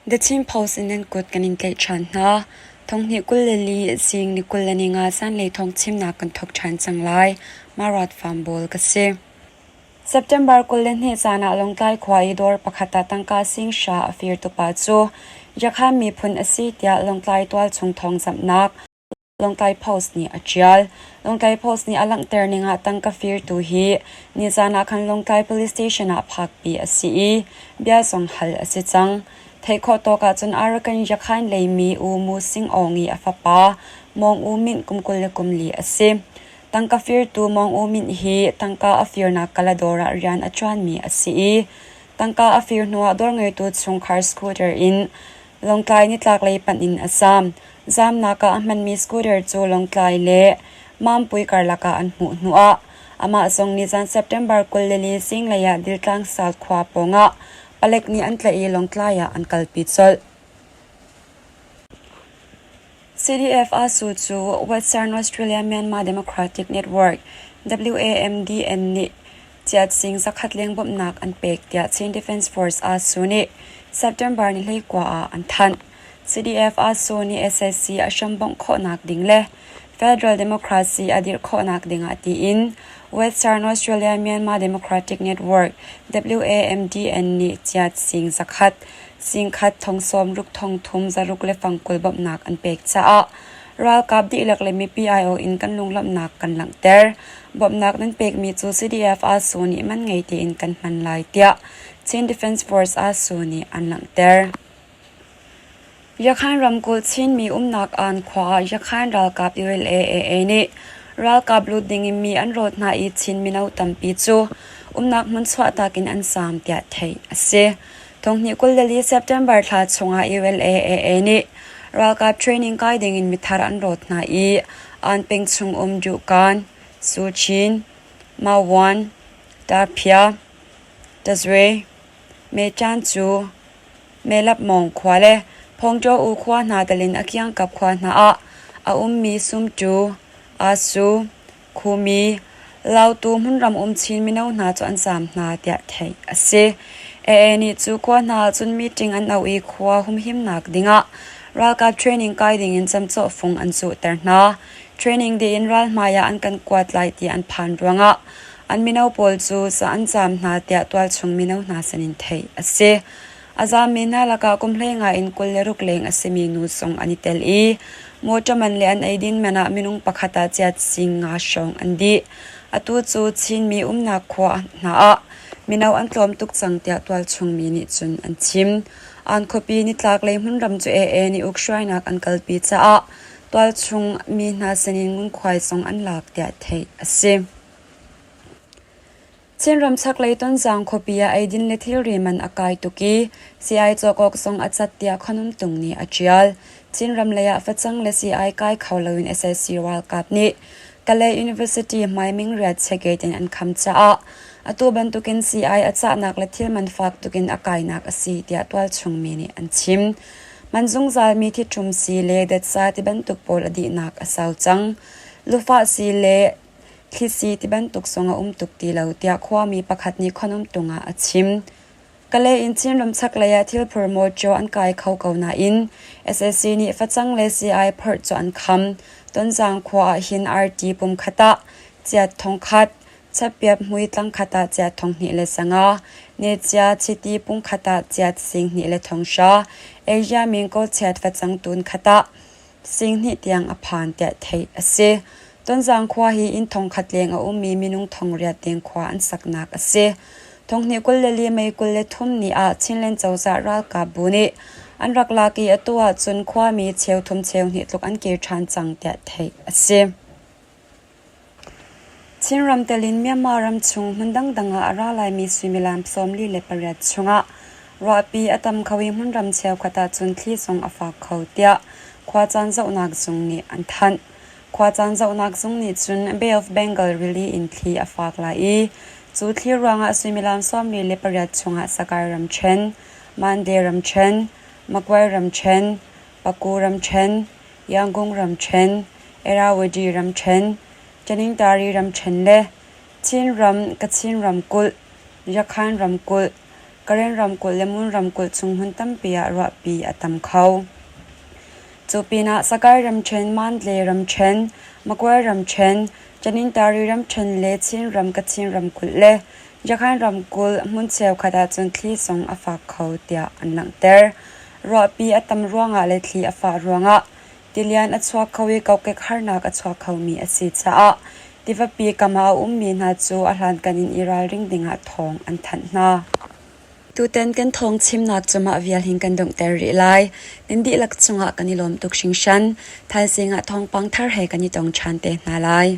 The Chin Post in nan kut kan in tlaih ṭhan hna. Thonghnih 22 zing ni 25 zanlei thawngchimnak kan thawk ṭhan cang lai. Marat Fambawl ka si. September 22 zan ah Lawngtlai khua i dawr pakhat ah tangka sing hra a firtu pa cu Yakhan miphun a si tiah Lawngtlai tualchung thawngzamhnak Lawngtlai Post nih a ṭial. Lawngtlai Post nih a langhter ning ah tangka firtu hi nizan ah khan Lawngtlai Police Station ah phakpi a si i bia zong hal a si cang. Theih khawh tawk ahcun Arakan Yakhan leimi U Mu Sing Aung i a fapa Mawng U Minh kum 24 a si. Tangka firtu Mawng U Minh hi tangka a firnak Kaladawr ah rian a ṭuanmi a si i tangka a fir hnuah dawr ngeitu chungkhar scooter in Lawngtlai nitlaklei panh in a zaam. Zaamnak ah a hmanmi scooter cu Lawngtlai le Mampui karlak ah an hmuh hnuah amah zong nizan September 24 zinglei ah Diltlang South khua pawngah palek nih an tlaih i Lawngtlai ah an kalpi colh. CDF ASU cu Western Australia Myanmar Democratic Network WAMDN nih Chiat sing zakhat leng bawmhnak an pek tiah Chin Defence Force ASU nih September ni 19 ah an thanh. CDF ASU nih SSC a hrambongh khawhnak ding le Federal Democracy a dirh khawhnak ding ah tiin Western Australia Myanmar Democratic Network WAMDN nih chiat sing zakhat singkhat thong sawm ruk thong thum zaruk le fangkul bawmhnak an pek caah ralkap dihlak le mipi aiawh in kan lunglawmhnak kan langhter. Bawmhnak nan pekmi cu CDF ASU nih man ngei tein kan hman lai tiah Chin Defence Force ASU nih an langhter. Yakhan ramkulh Chinmi umnak Aan khua ah Yakhan ralkap ULAAA nih ralkap lut dingin mi an rawt hna i Chin mino tampi cu umnak hmun chuahtak in an zaam tiah theih a si. Thonghnih 24 September thla chungah ULAAA nih ralkap training kai dingin mithar an rawt hna i Aan peng chung um Duhkan, Suchin, Mauwan, Taphia, Tazwe, Mecan cu Melapmawng khua le Phongṭaw U khua hna telin a kiangkap khua hna ah a ummi Sumtu, Asu, Khumi, Lautu hmunram um Chin mino hna cu an zaam hna tiah theih a si. AA nih cu khua hna ah cun meeting an auh i khua humhimnak dingah ralkap training kai dingin camcawh fung an cuhter hna. Training dih in ral hmai ah an kan kuat lai ti an phan ruangah an mino pawl cu ca an caam hna tiah tualchung mino hna sinin theih a si. A zaammi hna lakah kum hleinga in 26 leng a simi nu zong an i tel i mawṭaw man le an eidin man ah minung pakhat ah chiat sing nga hrawng an dih. Atu cu Chinmi umnak khua hna ah mino an tlawm tuk cang tiah tualchung mi nih cun an chim. An khuapi nitlaklei hmunram cu AA nih ukhruainak an kalpi caah tualchung mi hna sinin ngunkhuai zong an lak tiah theih a si. Chinram chaklei Tonzang khuapi ah eidin le thilri man a kai tuk i sii-ai cawk awk zong a cat tiah Khonumtung nih a ṭial. Chinram lei ah facang le sii-ai kai kho loin sac ralkap nih Kalay University hmaiming riat chegate in an kham caah atu bantukin sii-ai a cahnak le thil man fak tukin a kainak a si tiah tualchung mi nih an chim. Man zungzalmi thiṭum sii le detsa tibantuk pawl a dihnak a sau cang. Lufah sii le Thlisi ti bantuk zong a um tuk ti lo tiah khuami pakhat nih Khonumtung ah a chim. Kalay in Chinram chaklei ah thilphur mawṭaw an kai kho ko nain sac nih facang le sii-ai phorh cu an kham. Tonzang khua ah hin arti pumkhat ah chiat thongkhat, chapiap hmui tlangkhat ah chiat thonghnih le sanga, necia chiti pungkhat ah chiat singhnih le thonghra, Asia mingko chiat facang tun khat ah singhnih tiang a phan tiah theih a si. Tonzang khua hi inn thongkhat leng a ummi minung thongriat deng khua an saknak a si. Thonghnih 24 May 23 ni ah Chinland cozah ralkap bu nih an rak lak i atu ahcun khuami cheuthum cheuhnih tluk an kir ṭhan cang tiah theih a si. Chinram tel in Myanmar ram chung hmun dangdang ah a ra laimi suimilam 48 chungah ruahpi a tam kho i hmunram cheukhat ahcun thli zong a fak kho tiah khuacaan zohnak zung nih an thanh. Khuacaan zohnak zung nih cun Bay of Bengal rili in thli a fak lai i cu thli ruangah suimilam 48 chungah Sakai ramṭhen, Mandalay ramṭhen, Magway ramṭhen, Paku ramṭhen, Yangon ramṭhen, Irrawaddy ramṭhen, Taningtari ramṭhen le Chinram, Kachin ramkulh, Yakhan ramkulh, Karen ramkulh le Mon ramkulh chung hmun tampi ah ruahpi a tam kho. Cu pinah Sagaing ramṭhen, Mandalay ramṭhen, Magway ramṭhen, Tanintari ramṭhen le Chinram Kachin ramkulh le Yakhan ramkulh hmun cheukhat ahcun thli zong a fak kho tiah an langhter. Ruahpi a tam ruangah le thli a fah ruangah tilian a chuak kho i kokek harnak a chuak khomi a si caah tivapi kam ah a ummi hna cu a hlankan in i ralring dingah thawng an thanh hna. Tutan kan thawng chimnak cu mah vial hin kan donghter rih lai. Nan dihlak cungah kan i lawm tuk hringhran. Thaizing ah thawngpang thar he kan i tong ṭhan te hna lai.